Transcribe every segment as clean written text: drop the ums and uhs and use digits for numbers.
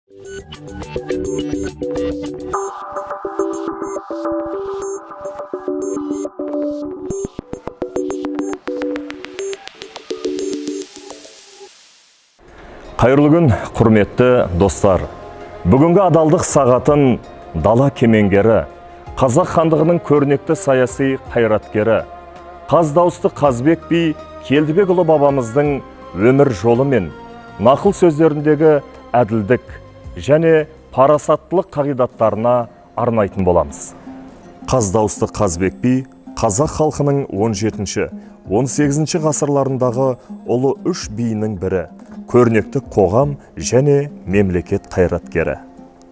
Қайырлы күн, құрметті достар. Бүгінгі адалдық сағатын дала кемеңгері, Қазақ хандығының көрнекті саяси қайраткері, қаз дауысты Қазбек би Келдібекұлы бабамыздың өмір жолы мен нақыл сөздеріндегі әділдік және парасаттылық қағидаттарына арнайтын боламыз. Қаз дауысты Қазбек би қазақ халқының 17-ші, 18-ші ғасырларындағы ұлы үш биінің бірі, көрнекті қоғам және мемлекет қайраткері.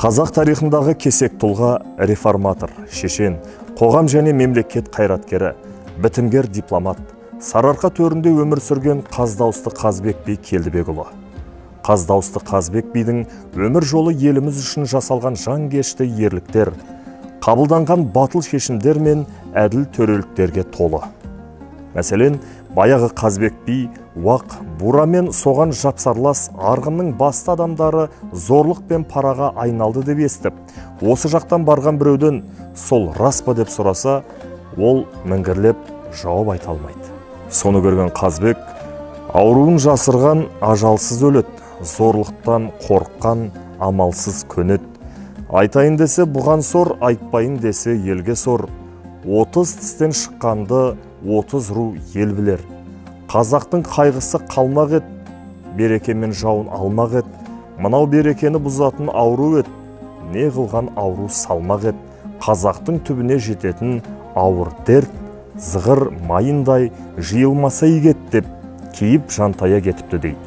Қазақ тарихындағы кесек тұлға реформатор, шешен, қоғам және мемлекет қайраткері, бітімгер дипломат, Сарыарқа төрінде өмір сүрген қаз дауысты Қазбек би Келдібекұлы. Қаз дауысты Қазбек бидің өмір жолы еліміз үшін жасалған жанкешті ерліктер, қабылданған батыл шешімдер мен әділ төреліктерге толы. Мәселен, баяғы Қазбек би Уақ, Бура мен соған жапсарлас Арғынның басты адамдары зорлық пен параға айналды деп естіп, осы жақтан барған біреуден сол рас па деп сұраса, ол міңгірлеп жауап айта алмайды. Соны көрген Қазбек, ауруын жасырған ажалсыз өледі, зорлықтан қорыққан амалсыз көнеді. Айтайын десе бұған сор, айтпайын десе елге сор. 30 тістен шыққанды 30 ру ел білер. Қазақтың қайғысы қалмақ ет, береке мен жауын алмақ ет. Мынау берекені бұзатын ауру ет, не қылған ауру салмақ ет. Қазақтың түбіне жететін ауыр дерт, зығыр майындай жиылмаса игі ет деп кейіп жантая кетіпті дейді.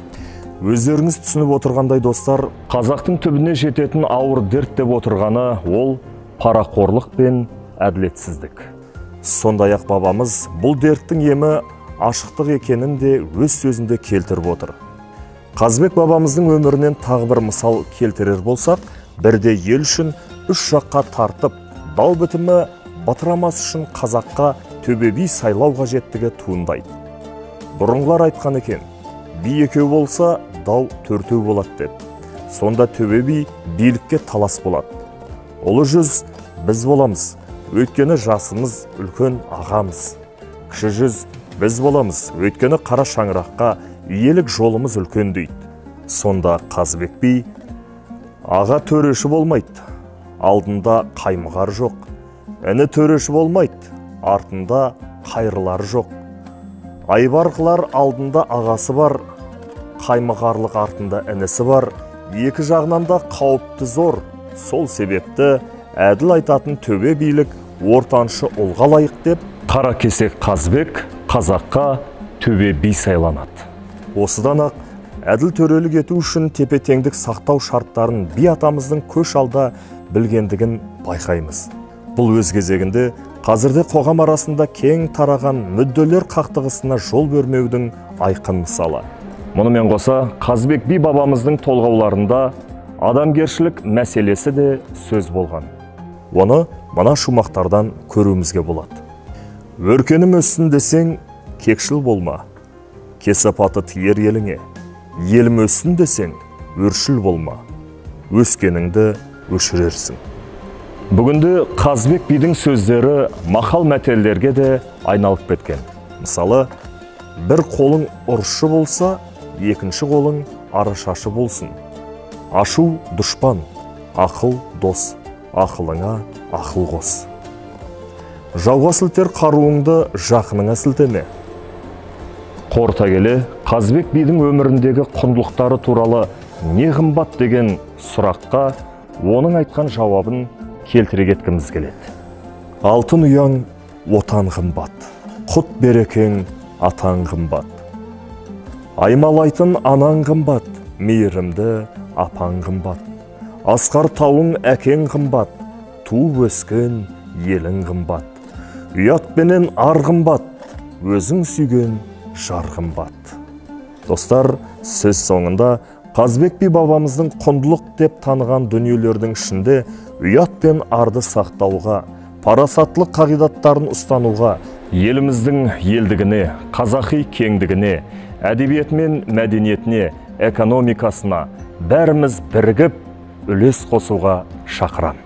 Өздеріңіз түсініп отырғандай достар, қазақтың түбіне жететін ауыр дерт деп отырғаны ол парақорлық пен әділетсіздік. Сондай-ақ бабамыз бұл дерттің емі ашықтық екенін де өз сөзінде келтіріп отыр. Қазбек бабамыздың өмірінен тағы бір мысал келтірер болсақ, бірде ел үшін үш жаққа тартып, дау бітімі батырамас үшін қазаққа төбе би сайлау қажеттігі туындайды. Бұрынғылар айтқан екен, би екеу болса, дау төртеу болады деп. Сонда төбе би билікке талас болады. Ұлы жүз біз боламыз, өйткені жасымыз үлкен ағамыз. Кіші жүз біз боламыз, өйткені қара шаңыраққа иелік жолымыз үлкен дейді. Сонда Қазбек би, аға төреші болмайды, алдында қаймығар жоқ. Іні төреші болмайды, артында қайырлары жоқ. Айбар қылар алдында ағасы бар, қаймығарлық артында інісі бар. Екі жағынан да қауіпті зор. Сол себепті әділ айтатын төбе билік ортаншы ұлға лайық деп қара кесек Қазбек қазаққа төбе би сайланады. Осыдан ақ әділ төрелік ету үшін тепе-теңдік сақтау шарттарын би атамыздың көш алда білгендігін байқаймыз. Бұл өз кезегінде қазірде қоғам арасында кең тараған мүдделер қақтығысына жол бермеудің айқын мысалы. Мұнымен қоса Қазбек би бабамыздың толғауларында адамгершілік мәселесі де сөз болған. Оны мына шумақтардан көруімізге болады. Өркенім өссін десең, кекшіл болма, кесапаты тиер еліңе. Елім өссін десең, өршіл болма, өскеніңді өшірерсің. Бүгінде Қазбек бидің сөздері мақал мәтелдерге де айналып кеткен. Мысалы, бір қолың ұршы болса, екінші қолың арашашы болсын. Ашу дұшпан, ақыл дос, ақылыңа ақыл қос. Жауға сілтер қаруыңды жақыныңа сілтеме. Қорыта келе, Қазбек бидің өміріндегі құндылықтары туралы не қымбат деген сұраққа оның айтқан жауабын келтіре кеткіміз келеді. Алтын ұяң отан қымбат, құт берекең атаң қымбат. Аймалайтын анаң қымбат, мейірімді апаң қымбат. Асқар тауың әкең қымбат, туып өскен елің қымбат. Ұят пенен ар қымбат, өзің сүйген жар қымбат. Достар, сөз соңында Қазбек би бабамыздың құндылық деп таныған дүниелердің ішінде ұят пен арды сақтауға, парасаттылық қағидаттарын ұстануға, еліміздің елдігіне, қазақи кеңдігіне, әдебиеті мен мәдениетіне, экономикасына бәріміз бірігіп, үлес қосуға шақырам.